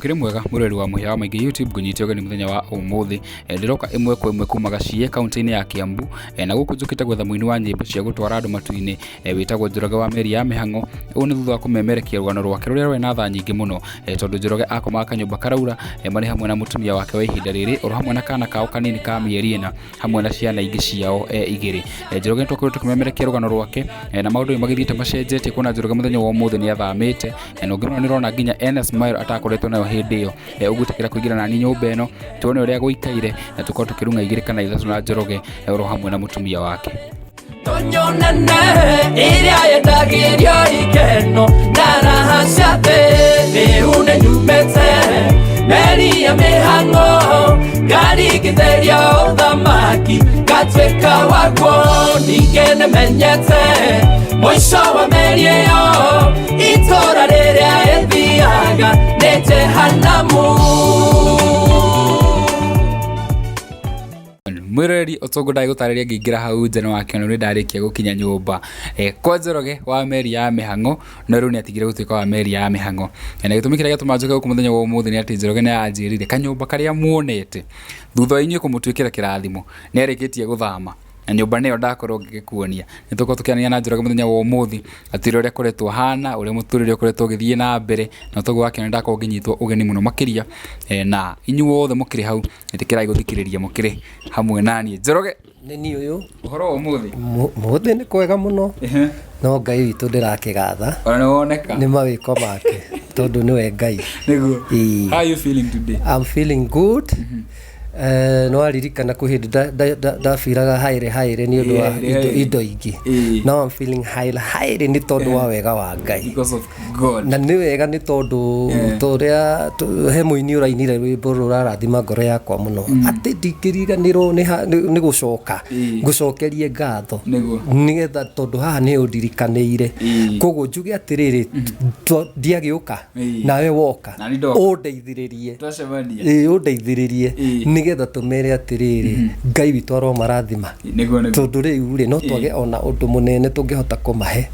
Ũkĩrĩ mwega mũrori wa mũhĩa wa maingĩ YouTube ngũnyite ũgeni mũthenya wa ũmũthĩ. Ndĩroka ĩmwe kwa ĩmwe kuma Gaciĩ kaunti-inĩ ya Kiambu, na gũkũ njũkĩte gwetha mũini wa nyĩmbo cia gũtwara andũ matu-inĩ, wĩtagwo Njoroge wa Meri ya Mĩhang'o. Ũũ nĩ thutha wa kũmemerekia rũgano rwake rũrĩa rwarĩ na tha nyingĩ mũno, tondũ Njoroge akomaga kanyũmba karaura marĩ hamwe na mũtumia wake wa ihinda rĩrĩ oro hamwe na kana kao kanini ka mĩeri 4 hamwe na ciana ingĩ ciao igĩrĩ. Njoroge nĩ twakorirwo tũkĩmemerekia rũgano rwake, na maũndũ nĩ magĩthiĩte macenjetie kuona Njoroge mũthenya wa ũmũthĩ nĩ athamĩte, na ũngĩmũrora nĩ ũrona nginya ena smile atakoretwo nayo hĩndĩ ĩyo. Ũgwĩtĩkĩra kũingĩra nani nyũmba ĩno tuone ũrĩa gũikaire na tũkorwo tũkĩrung'a igĩrĩ kana ithatũ na Njoroge oro hamwe na mũtumia wake. Ndonyo nene ĩrĩa yendagĩrio ikeno na raha cia thĩ, rĩu nĩ nyumĩte meri ya mĩhang'o, ngarigithĩria ũthamaki ngatuĩka waguo. Ningĩ nĩmenyete mũico wa meri ĩyo, itũra rĩrĩa ĩthiaga nĩ Jehanamu. Mwĩroreri ũtongo ndagũtarĩria ngĩingĩra hau nja nĩ wakĩona nĩ ndarĩkia gũkinya nyũmba, kwa Njoroge wa Meri ya Mĩhang'o, no rĩu nĩ atigire gũtuĩka wa Meri ya Mĩhang'o. Na gĩtũmi kĩrĩa gĩatũma njoke gũkũ mũthenya wa ũmũthĩ nĩ atĩ Njoroge nĩ aranjĩrire kanyũmba karĩa muonete thutha wa inyuĩ kũmũtuĩkĩra kĩrathimo nĩ arĩkĩtie gũthama, na nyũmba nĩyo ndakorwo ngĩgĩkuonia. Nĩ tũkorwo tũkĩaranĩria na Njoroge mũthenya wa ũmũthĩ atwĩre ũrĩa akoretwo ahana, ũrĩa mũtũrĩre ũkoretwo ũgĩthiĩ na mbere, na toguo wakĩona ndakorwo ngĩnyitwo ũgeni mũno makĩria, na inyuothe mũkĩrĩ hau ĩtĩkĩrai gũthikĩrĩria mũkĩrĩ hamwe naniĩ. Njoroge. Nĩ niĩ ũyũ. Ũhoro wa ũmũthĩ? Mũthĩ nĩ kwega mũno. No Ngai witũ ndĩrakĩgatha. Ona nĩ woneka. Nĩ mawĩko make tondũ nĩwe Ngai. Nĩguo. Ĩĩ. How are you feeling today? I'm feeling good. Nĩ waririkana kwĩ hĩndĩ ndabiraga haĩrĩ haĩrĩ nĩ ũndũ wa Haĩrĩ, haĩrĩ. indo ingĩ. Ĩĩ. Now I'm feeling haĩrĩ haĩrĩ nĩ tondũ wa wega wa Ngai. Because of God. Na nĩ wega nĩ tondũ torĩa he mũini ũrainire rwĩmbo rũrarathima ngoro yakwa mũno, atĩ ndingĩriganĩrwo nĩ gũcoka ngũcokerie ngatho. Nĩguo. Nĩgetha tondũ haha nĩ ũndirikanĩire. Koguo njuge atĩrĩrĩ, ndiagĩũka nawe woka Na niĩ ndoka. Ũndeithĩrĩrie. Twacemania. Ĩĩ, ũndeithĩrĩrie nĩgetha tũmere atĩrĩrĩ, Ngai witũ aromarathima. Nĩguo. Tondũ rĩu rĩ, no twage ona ũndũ mũnene tũngĩhota kũmahe,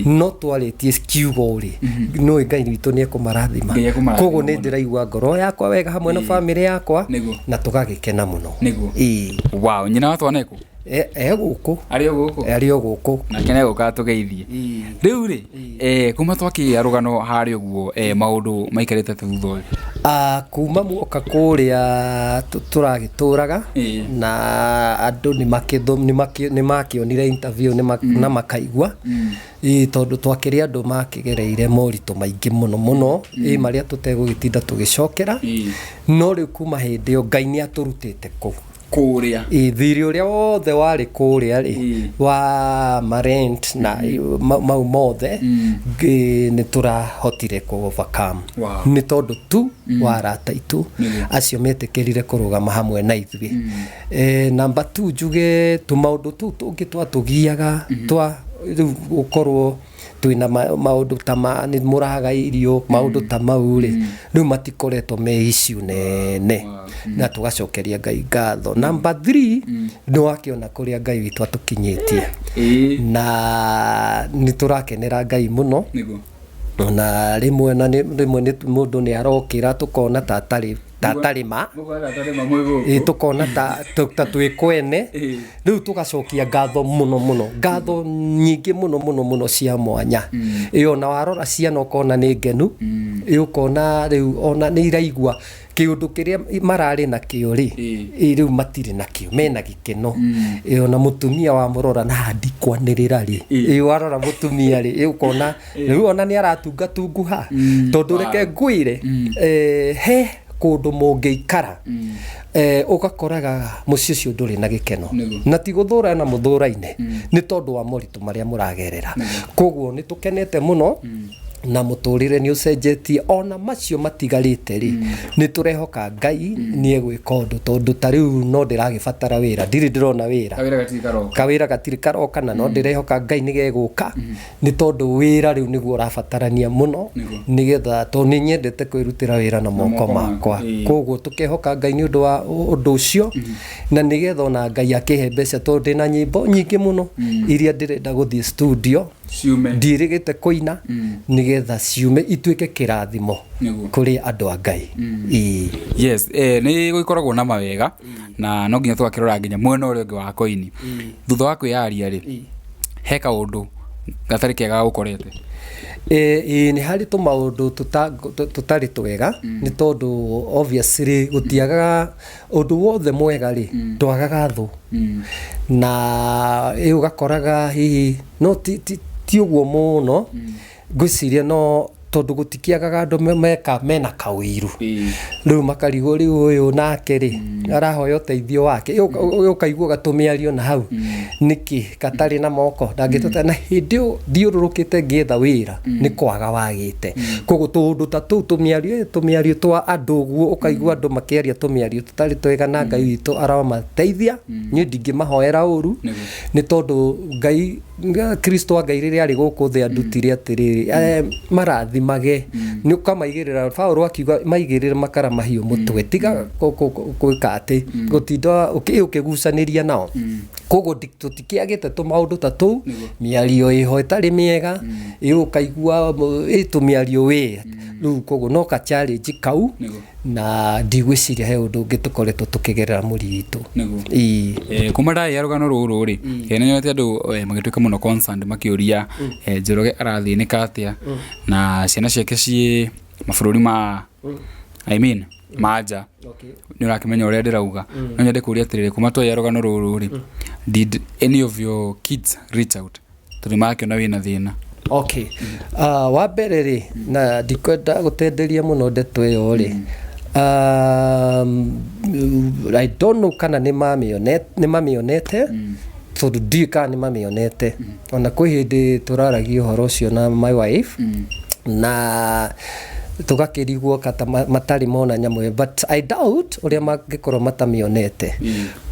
no twarĩtie kiugo rĩ, nĩũĩ Ngai witũ nĩ ekũmarathima. Ngai ekũmarathima Koguo nĩ mũno. ndĩraigua ngoro yakwa wega hamwe na bamĩrĩ yakwa na tũgagĩkena mũno. Ĩĩ. Wow, nyina wa twana ekũ? E gũkũ. Arĩ o gũkũ? Arĩ o gũkũ. Nake nĩ egũka atũgeithie. Rĩu rĩ, kuma twakĩgĩa rũgano harĩa ũguo, maũndũ maikarĩte atĩa thutha ũyũ? Kuma muoka kũrĩa tũragĩtũraga na andũ nĩ makĩonire interview na makaigua. Ĩĩ, tondũ twakĩrĩ andũ makĩgereire moritũ maingĩ mũno mũno, ĩ marĩa tũtegũgĩtinda tũgĩcokera. No rĩu kuma hĩndĩ ĩyo Ngai nĩ atũrutĩte kũu. Kũrĩa. Ĩ, thirĩ ũrĩa wothe warĩ kũrĩa rĩ, wa marent na mau mothe, nĩ tũrahotire kũ overcome. Nĩ tondũ tu wa arata aitũ acio metĩkĩrire kũrũgama hamwe na ithuĩ. Number two, njuge tũmaũndũ tũu tũngĩ twatũgiaga twa rĩu gũkorwo twĩna maũndũ ta ma nĩ mũraga irio, maũndũ ta mau rĩ, rĩu matikoretwo me issue nene, na tũgacokeria Ngai ngatho. Number three, nĩ wakĩona kũrĩa Ngai witũ atũkinyĩtie, na nĩ tũrakenera Ngai mũno. Na rĩmwe na rĩmwe nĩ mũndũ nĩ arokĩra tũkona ta atarĩ ma. Mũkona ta atarĩ ma mwĩ gũkũ. Ĩ, tũkona ta twĩ kwene. Rĩu tũgacokia ngatho mũno mũno, ngatho nyingĩ mũno mũno mũno cia mwanya. Ĩ, ona warora ciana ũkona nĩ ngenu. Ĩ, ũkona rĩu ona nĩ iraigua kĩũndũ kĩrĩa mararĩ nakĩo rĩ, ĩ, rĩu matirĩ nakĩo, mena gĩkeno. Ĩ, ona mũtumia wamũrora na handikwanĩrĩra rĩ, ĩ, warora mũtumia rĩ, ĩ, ũkona rĩu ona nĩ aratungatunguha, tondũ reke ngwĩre, he kũndũ mũngĩikara, ũgakoraga mũciĩ ũcio ndũrĩ na gĩkeno, na ti gũthũra na mũthũraine, nĩ tondũ wa moritũ marĩa mũragerera. Koguo nĩ tũkenete mũno na mũtũrĩre nĩ ũcenjetie, ona macio matigarĩte rĩ, nĩ tũrehoka Ngai nĩ egwĩka ũndũ, tondũ ta rĩu no ndĩragĩbatara wĩra, ndirĩ ndĩrona wĩra. Kawĩra gatirĩ karoka. Kawĩra gatirĩ karoka, na no ndĩrehoka Ngai nĩ gegũka, nĩ tondũ wĩra rĩu nĩguo ũrabatarania mũno, nĩgetha tondũ nĩ nyendete kwĩrutĩra wĩra na moko moko maku, makwa. Koguo tũkehoka Ngai nĩ ũndũ wa ũndũ ũcio, na nĩgetha ona Ngai akĩhe mbeca, tondũ ndĩna nyĩmbo nyingĩ mũno iria ndĩrenda gũthiĩ studio. Ciume. Ndiĩrĩgĩte kũina nĩgetha ciume ituĩke kĩrathimo kũrĩ andũ a Ngai. Ĩĩ. Yes, nä gå ikoragwo na mawega na no nginya tũgakĩrora nginya mwena ũrĩa ũngĩ wa koini. Thutha wa kwĩyaria rĩ, he kaũndũ gatarĩ kega gũkorete? Ĩĩ, nĩ harĩ tũmaũndũ tũtarĩ twega, nĩ tondũ obviously gũtiagaga ũndũ wothe mwega rĩ, ndwagaga thũ, na ĩ ũgakoraga hihi no ti ũguo mũno ngwĩciria, no tondũ gũtikĩagaga andũ meka mena kaũiru, rĩu makarigwo rĩu ũyũ nake rĩ arahoya ũteithio wake. Ĩ ũkaigua gatũmĩario na hau nĩkĩ gatarĩ na moko ndangĩtũta, na hĩndĩ ĩyo thiũrũrũkĩte ngĩetha wĩra nĩ kwaga wagĩte. Koguo tũũndũ ta tũu, tũmĩario twa andũ ũguo, ũkaigua andũ makĩaria tũmĩario tũtarĩ twega, na Ngai witũ aromateithia. Niĩ ndingĩmahoera ũru, nĩ tondũ Ngai, Kristo wa Ngai rĩrĩa arĩ gũkũ thĩ andutire atĩrĩrĩ, marathimage, nĩ ũkamaigĩrĩra. Paũlũ akiuga maigĩrĩre makara mahiũ mũtwe, tiga gwĩka atĩ gũtinda ũkĩgucanĩria nao. Koguo tũtikĩagĩte tũmaũndũ ta tũu, mĩario ĩho ĩtarĩ mĩega, ĩ ũkaigua ĩ tũmĩario wĩ rĩu. Koguo no ka challenge kau, na ndigwĩciria he ũndũ ũngĩ tũkoretwo tũkĩgerera mũritũ. Ĩĩ. Kuma ndagĩa rũgano rũrũ rĩ, nĩ nyonete andũ magĩtuĩka mũno concerned, makĩũria Njoroge arathĩnĩka atĩa na ciana ciake ciĩ mabũrũri ma, I mean, ma nja. Nĩ ũrakĩmenya ũrĩa ndĩrauga. No nyende kũũria atĩrĩrĩ, kuma twagĩa rũgano rũrũ rĩ, did any of your kids reach out, tondũ nĩ marakĩona wĩna thĩna? Okay. Wa mbere rĩ, na ndikwenda gũtenderia mũno ndeto ĩyo rĩ, I don't know kana nĩ mamĩonete, tondũ ndiũĩ kana nĩ mamĩonete. Ona kwĩ hĩndĩ tũraragia ũhoro ũcio na my wife na tũgakĩrigwo kata matarĩ mona nyamũ ĩyo, but I doubt ũrĩa mangĩkorwo matamĩonete.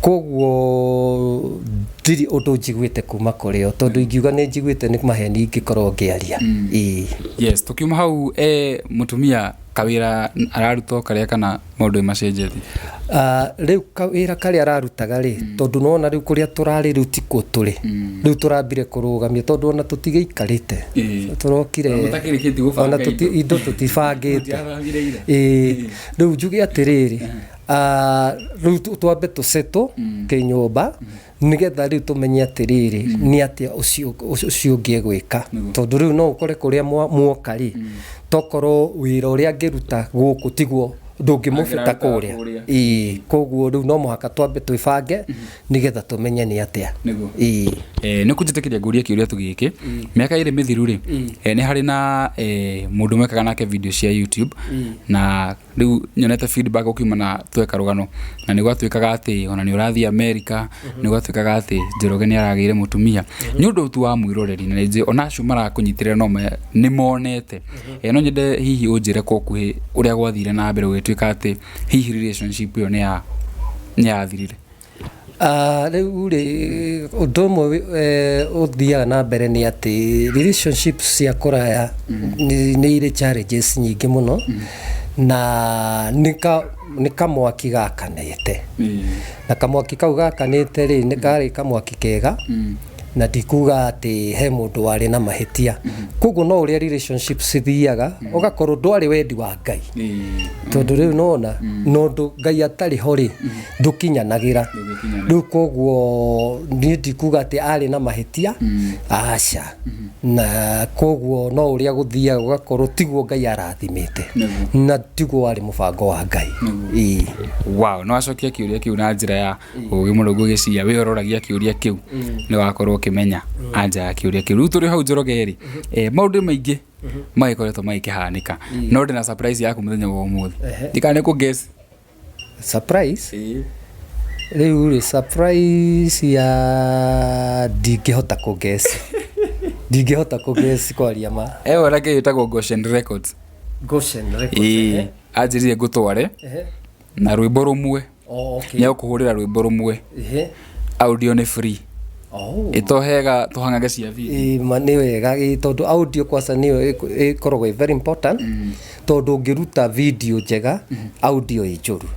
Koguo ndirĩ ũndũ njiguĩte kuma kũrĩ o, tondũ ingiuga nĩ njiguĩte nĩ maheni ingĩkorwo ngĩaria. Ĩĩ. Yes, tukiuma hau, mũtumia kawĩra araruta o karĩa kana maũndũ nĩ macenjetie? Rĩu kawĩra karĩa ararutaga rĩ, tondũ nona rĩu kũrĩa tũrarĩ rĩu tikuo tũrĩ, rĩu tũrambire kũrũgamia tondũ ona tũtigĩikarĩte, tũrokire. Ona mũtakĩrĩkĩtie gũbanga ona indo. Indo tũtibangĩte. Mũtirathamire ira. Ĩĩ, rĩu njuge atĩrĩrĩ, rĩu twambe tũsetũ kĩnyũmba nĩgetha rĩu tũmenye atĩrĩrĩ nĩ atĩa ũcio ũngĩ egwĩka, tondũ rĩu no ũkore kũrĩa muoka rĩ, tokorwo wĩra ũrĩa angĩruta gũkũ tiguo ndũngĩmũbĩta Angĩraruta kũrĩa. Kũrĩa. Ĩĩ, koguo rĩu no mũhaka twambe twĩbange nĩgetha tũmenye nĩ atĩa. Ĩĩ. Nĩ kũnjĩtĩkĩria ngũrie kĩũria tu gĩkĩ. Mĩaka 2 mĩthiru rĩ, nĩ harĩ na mũndũ mwekaga nake video cia YouTube, na rĩu nyonete feedback ũkiuma na tweka rũgano, na nĩ gwatuĩkaga atĩ ona nĩ ũrathiĩ America, nĩ gwatuĩkaga atĩ Njoroge nĩ aragĩire mũtumia. Nĩ ũndũ tu wa mwĩroreri, na nĩ ona acio marakũnyitĩrĩra no nĩ monete. No nyende hihi ũnjĩre kwa ũkuhĩ ũrĩa gwathire na mbere gũgĩtuĩka atĩ hihi relationship ĩyo nĩ yathirire. Rĩu rĩ, ũndũ ũmwe ũthiaga na mbere nĩ atĩ relationship cia kũraya nĩ irĩ challenges nyingĩ mũno, na nĩ kamwaki gakanĩte, na kamwaki kau gakanĩte rĩ, nĩ karĩ kamwaki kega, na ndikuga atĩ he mũndũ warĩ na mahĩtia. Koguo no ũrĩa relationship cithiaga, ũgakorwo ndwarĩ wendi wa Ngai, tondũ rĩu nona na ũndũ Ngai atarĩ ho rĩ, ndũkinyanagĩra. Ndũngĩkinyanĩra. Rĩu koguo niĩ ndikuga atĩ arĩ na mahĩtia, aca. Na koguo no ũrĩa gũthiaga gũgakorwo tiguo Ngai arathimĩte, na tiguo warĩ mũbango wa Ngai. Ĩĩ. Wow, no acokia kĩũria kĩu na njĩra ya ũgĩ mũno. Ngwĩgĩciria wĩ ũroragia kĩũria kĩu nĩ wakorwo ũkĩmenya anja ya kĩũria kĩu. Rĩu tũrĩ hau, Njoroge rĩ, maũndũ maingĩ magĩkoretwo magĩkĩhanĩka, no ndĩna surprise yaku mũthenya wa ũmũthĩ. Ndikane kũ guess. Surprise rĩu rĩ, surprise ya ndingĩhota kũ guess, ndingĩhota kũ guess kwaria ma. Ewe rake ĩtagwo Goshen Records. Goshen Records. Ĩĩ, anjĩrire ngũtware na rwĩmbo rũmwe. Oh, okay. Nĩ egũkũhũrĩra rwĩmbo rũmwe. Audio nĩ free. Oh. Ĩtohega tũhang'age cia video. Ĩ, ma nĩ wega ĩ, tondũ audio kwanza nĩyo ĩkoragwo ĩ very important, tondũ ũngĩruta video njega, audio ĩ njũru.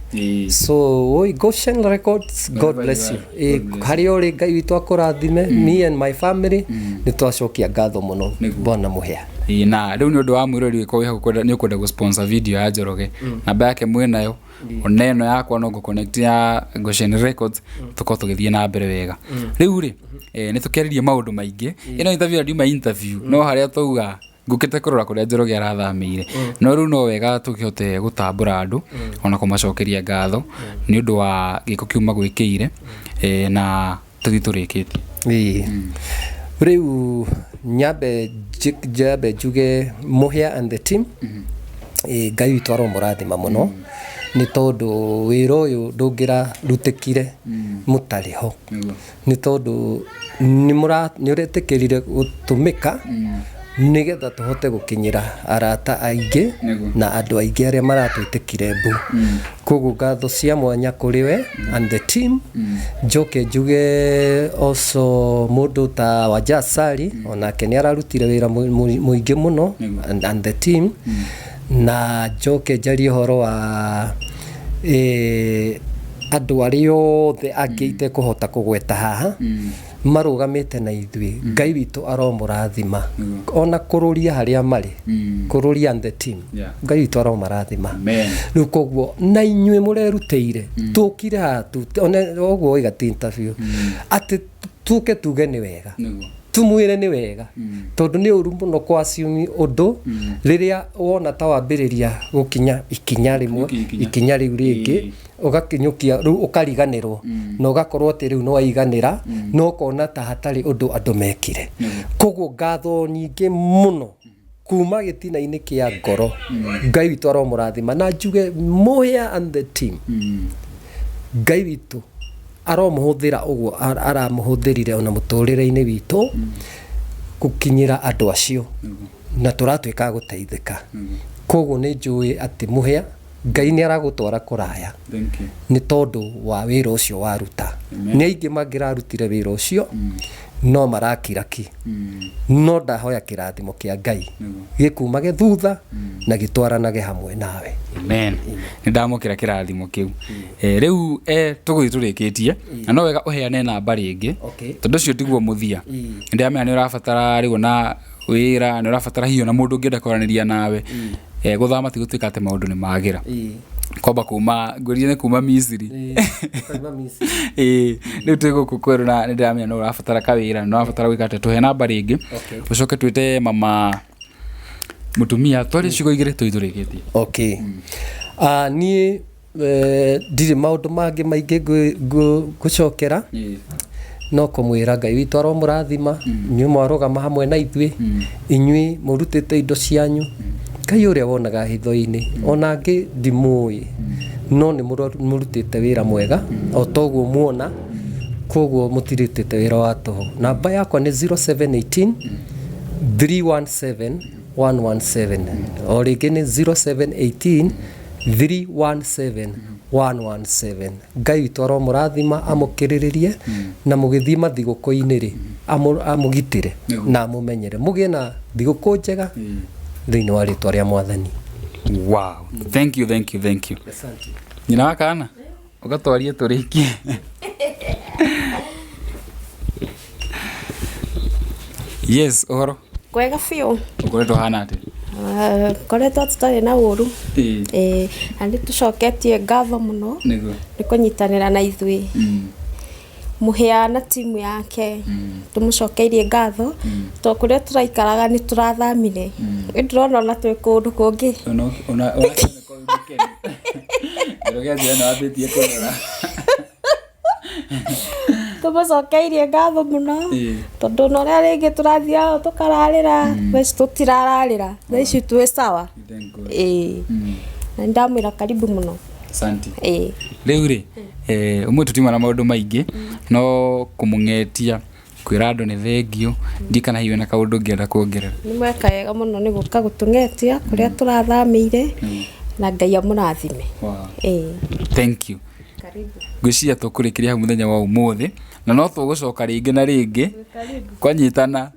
So oi, Goshen Records, God Wherever bless you you. are, Ĩ, God bless. harĩa ũrĩ, Ngai witũ akũrathime. Me and my family nĩ twacokia ngatho mũno, bwana Mũhĩa. Ĩĩ, na rĩu nĩ ũndũ wa mwĩrori wĩkorwo wĩ hau nĩ ũkwenda gũ-sponsor video ya Njoroge, namba yake mwĩnayo, ona ĩno yakwa no ngũ-connect ya Goshen Records, tũkorwo tũgĩthiĩ na mbere wega. Rĩu rĩ, nĩ tũkĩaririe maũndũ maingĩ. Ĩno interview ndiuma interview, no harĩa twauga ngũkĩte kũrora kũrĩa Njoroge arathamĩire, no rĩu no wega tũkĩhote gũtambũra andũ ona kũmacokeria ngatho nĩ ũndũ wa gĩko kĩu magwĩkĩire, na tũthiĩ tũrĩkĩtie. Ĩĩ. Rĩu nyambe njuge Mũhĩa and the team, ĩ, Ngai witũ aromũrathima mũno, nĩ tondũ wĩra ũyũ ndũngĩrarutĩkire mũtarĩ ho, nĩ tondũ nĩ ũretĩkĩrire gũtũmĩka nĩgetha tũhote gũkinyĩra arata aingĩ na andũ aingĩ arĩa maratwĩtĩkire mbu. Koguo ngatho cia mwanya kũrĩ we and the team. Njoke njuge also mũndũ ta Wanja Asali, onake nĩ ararutire wĩra mũingĩ mũno, and the team. Na njoke njarie ũhoro wa andũ arĩa othe angĩ itekũhota kũgweta haha marũgamĩte na ithuĩ. Ngai witũ aromũrathima, ona kũrũria harĩa marĩ, kũrũria and the team. Ngai witũ aromarathima. Amen. Rĩu koguo na inyuĩ mũrerutĩire tũkire haha ona ũguo waiga ti interview atĩ tuke tuge nĩ wega, tumwĩre nĩ wega, tondũ nĩ ũru mũno kwa assume ũndũ rĩrĩa wona ta wambĩrĩria gũkinya ikinya rĩmwe, Ikinya. ikinya rĩu rĩngĩ ũgakinyũkia, rĩu ũkariganĩrwo na ũgakorwo atĩ rĩu nĩwaiganĩra na ũkona ta hatarĩ ũndũ andũ mekire. Koguo ngatho nyingĩ mũno kuma gĩtina-inĩ kĩa ngoro. Ngai witũ aromũrathima, na njuge Mũhĩa and the team, Ngai witũ aromũhũthĩra ũguo aramũhũthĩrire ona mũtũrĩre-inĩ witũ gũkinyĩra andũ acio, na tũratuĩka a gũteithĩka. Koguo nĩ njũĩ atĩ Mũhĩa, Ngai nĩ aragũtwara kũraya Thank you. nĩ tondũ wa wĩra ũcio waruta. Nĩ aingĩ mangĩrarutire wĩra ũcio no marakiraki, no ndahoya kĩrathimo kĩa Ngai gĩkumage thutha na gĩtwaranage hamwe nawe. Amen. Nĩ ndamũkĩra kĩrathimo kĩu. Rĩu tũgũthiĩ tũrĩkĩtie, na no wega ũheane namba rĩngĩ, tondũ ũcio tiguo mũthia. Nĩ ndĩramenya nĩ ũrabatara rĩu ona wĩra, nĩ ũrabatara hihi ona mũndũ ũngĩenda kwaranĩria nawe. Gũthama ti gũtuĩka atĩ maũndũ nĩ magĩra, kwamba kuma ngwĩrire nĩ kuma Misiri. Ĩĩ, rĩu twĩ gũkũ kwerũ na nĩ ndĩramenya no ũrabatara kawĩra, nĩ ũrabatara gwĩka atĩa. Tũhe namba rĩngĩ, ũcoke twĩte mama mũtumia twarie ciugo igĩrĩ tũthiĩ tũrĩkĩtie. Okay. Niĩ ndirĩ maũndũ mangĩ maingĩ ngũcokera, no kũmwĩra Ngai witũ aromũrathima inyuĩ mwarũgama hamwe na ithuĩ, inyuĩ mũrutĩte indo cianyu. Ngai ũrĩa wonaga hitho-inĩ, ona angĩ ndimũĩ, no nĩ mũrutĩte wĩra mwega o toguo muona, koguo mũtirutĩte wĩra wa tũhũ. Namba yakwa nĩ 0718 317 117. O rĩngĩ nĩ 0718 317 117. Ngai witũ aromũrathima, amũkĩrĩrĩrie, na mũgĩthiĩ mathigũkũ-inĩ rĩ, amũgitĩre na amũmenyere, mũgĩe na thigũkũ njega thĩinĩ wa rĩtwa rĩa Mwathani. Wow, thank you, thank you, thank you. Nyina wa kana ũgatwarie tũrĩkie. Yes, ũhoro? Kwega biũ. Ũkoretwo hana atĩa? Koretwo tũtarĩ na ũru. Ĩĩ, na nĩ tũcoketie ngatho mũno nĩ kũnyitanĩra na ithuĩ. Mũhĩa na timu yake, tũmũcokeirie ngatho tondũ kũrĩa tũraikaraga nĩ tũrathamire. Nĩ ndĩrona ona twĩ kũndũ kũngĩ. Ona Njoroge anjĩra nĩ wambĩtie kũrora. Tũmũcokeirie ngatho mũno tondũ ona ũrĩa rĩngĩ tũrathiaga tũkararĩra, thaa ici tũtirararĩra, thaa ici twĩ sawa. Thank God. Ĩĩ, na nĩ ndamwĩra karibu mũno. Asante. Ĩĩ. Rĩu rĩ, ũmũthĩ tũtiuma na maũndũ maingĩ, no kũmũng'etia kwĩra andũ nĩ thengio, ndiĩ kana hihi wĩna kaũndũ ũngĩenda kuongerera. Nĩ mweka wega mũno nĩ gũka gũtũng'etia kũrĩa tũrathamĩire, na Ngai amũrathime. Wow. Ĩĩ. Thank you. Karibu. Ngwĩciria tũkũrĩkĩria hau mũthenya wa ũmũthĩ, na no tũgũcoka rĩngĩ na rĩngĩ kwanyitana,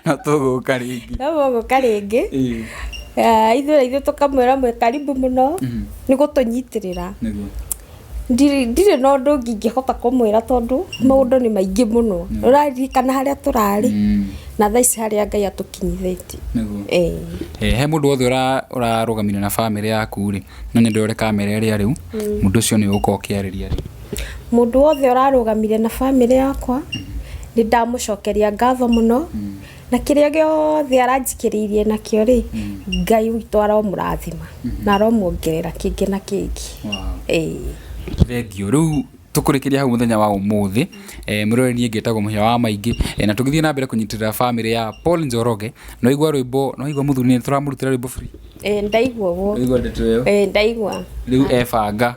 no tũgũka rĩngĩ. No mũgũka rĩngĩ. Ĩĩ. Ah, ithuĩ na ithuĩ tũkamwĩra mwĩ karibu mũno nĩ gũtũnyitĩrĩra. Nĩguo. Ndirĩ na ũndũ ũngĩ ingĩhota kũmwĩra tondũ maũndũ nĩ maingĩ mũno. Ũraririkana harĩa tũrarĩ na thaa ici harĩa Ngai atũkinyithĩtie. Nĩguo. Ĩĩ. Eh, he mũndũ wothe ũrarũgamire na bamĩrĩ yaku rĩ, no nyende ũrore kamera ĩrĩa rĩu, mũndũ ũcio nĩ ũgũkorwo ũkĩarĩria rĩu. Mũndũ wothe ũrarũgamire na bamĩrĩ yakwa, nĩ ndamũcokeria ngatho mũno, na kĩrĩa gĩothe aranjikĩrĩirie nakĩo rĩ, Ngai witũ aromũrathima na aromuongerera kĩngĩ na kĩngĩ. Ĩĩ. Thengiũ. Rĩu tũkũrĩkĩria hau mũthenya wa ũmũthĩ. Eh, mũroreri, niĩ ngĩtagwo Mũhĩa wa Maingĩ, eh, na tũgĩthiĩ na mbere kũnyitĩrĩra bamĩrĩ ya Paul Njoroge. No igua rwĩmbo, no igua mũthuri nĩ tũramũrutĩra rwĩmbo free. Ĩĩ, ndaigua ũguo. Waigua ndeto ĩyo? Ĩĩ, ndaigua. Rĩu ebanga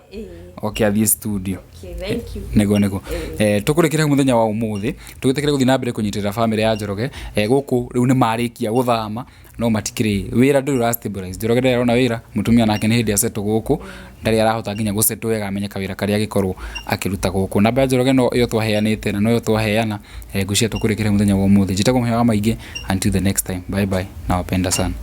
oke athiĩ studio. Okay, thank you. Nĩguo eh, tũkũrĩkĩria hau mũthenya wa ũmũthĩ, tũgĩtĩkĩre gũthiĩ na mbere kũnyitĩrĩra bamĩrĩ ya Njoroge. Eh, gũkũ rĩu nĩ marĩkia gũthama, no matikĩrĩ wĩra, ndũrĩ ũra stabilize. Njoroge ndarĩ arona wĩra, mũtumia nake nĩ hĩndĩ asetwo gũkũ, ndarĩ arahota nginya gũsetwo wega amenye kawĩra karĩa angĩkorwo akĩruta gũkũ. Namba ya Njoroge no ĩyo twaheanĩte na noyo twaheana. Eh, ngwĩciria tũkũrĩkĩria mũthenya wa ũmũthĩ. Njĩtagwo Mũhĩa wa Maingĩ, until the next time, bye bye, nawapenda sana.